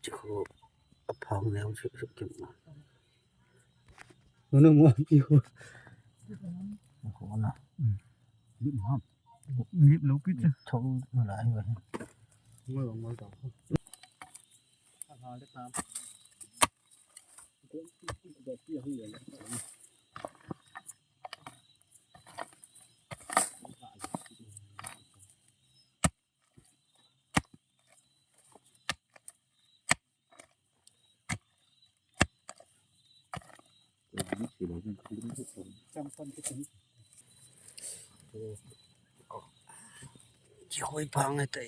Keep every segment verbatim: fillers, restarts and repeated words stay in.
Chi khu aphang leu chi, chi kim na. Nuna mo pi khu. Khu na. Lip ham. Lip lo pi cha. Chau na lai ba. Mo mo ta. Chi hoi phang e te.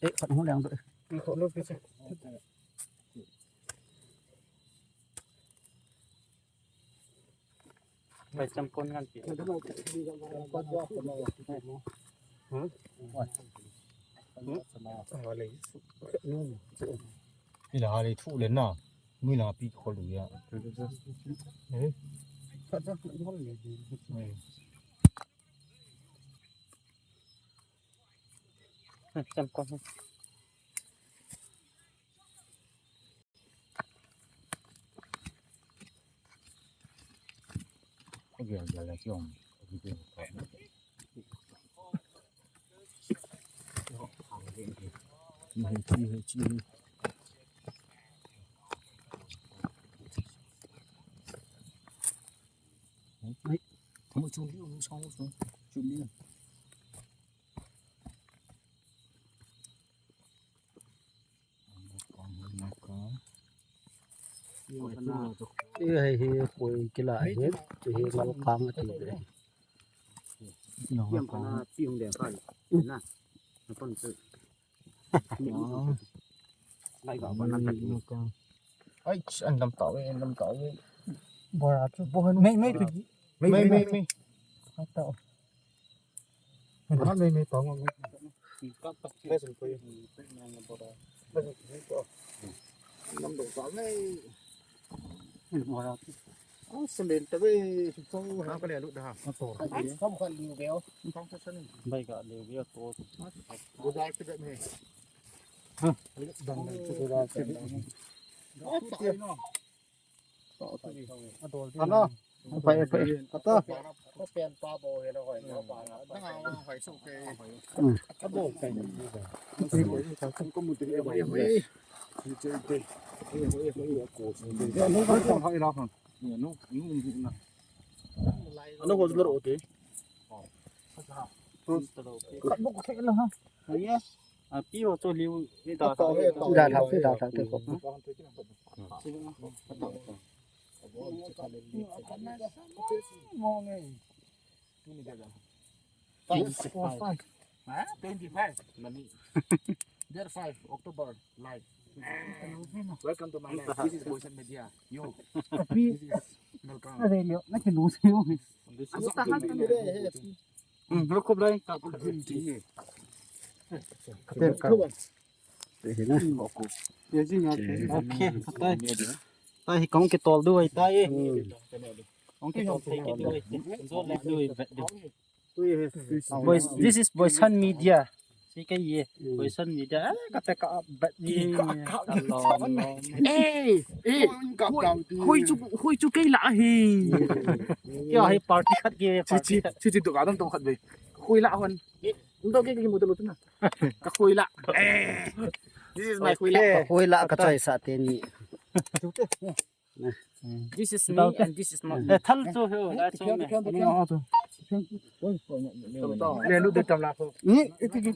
Eh, khat hung leng doh. Khat lo pi se. Bai cham kon ngan pi. Hmm? Hmm? Ila hale thu le na. Mui la pi khol lu ya. Eh. Cham kon. Ei, hei hi koi kila hi, chu hi lal kang ati ve. Piang kana piang de kai. Na. Na kon se. Lai ga kana ta. Ai, an dam tau, an dam tau. Bora chu bo han. Mei, mei, mei, mei, mei. Tau. Mei mei tong. Bai ka liu beo to. Ano? Pai, pai. Ata. Ano ho zler ote. Khat bok thei la ha. Aya. A pi ho cho liu ni ta. Da thak te, da thak te ko. Five. Four, five. Huh? Twenty-five. Money. There five, October, live. Welcome to my life. This is Boyson Media. Yo. This is welcome. Are leo, na ke no se yo. This is Hmm, lo khop lai. Okay, tai. Tai hi kong ke tol du ai tai. Kong ke tol thei kit du ai. Zo le du ai vet du. Boys, this is Boyson Media. Si ke ye. Boyson Media. Eh, ka te ka bet ni. Ka, ka, ka. Long, long. Eh, eh. Hoi chu, hoi chu kei la hi. Kya hi party khat ke, party khat. Chi, chi, chi, tu ka dam tu khat be. Hoi la hon. Ndo ke ke mu tu lu tu na. Ka hoi la. Eh. This is my hoi la. Ka hoi la ka chai sa te ni. This is me and this is not me. Eh, thal chu ho, la chu me. Le lu de tam la ko. Ni, iti ki.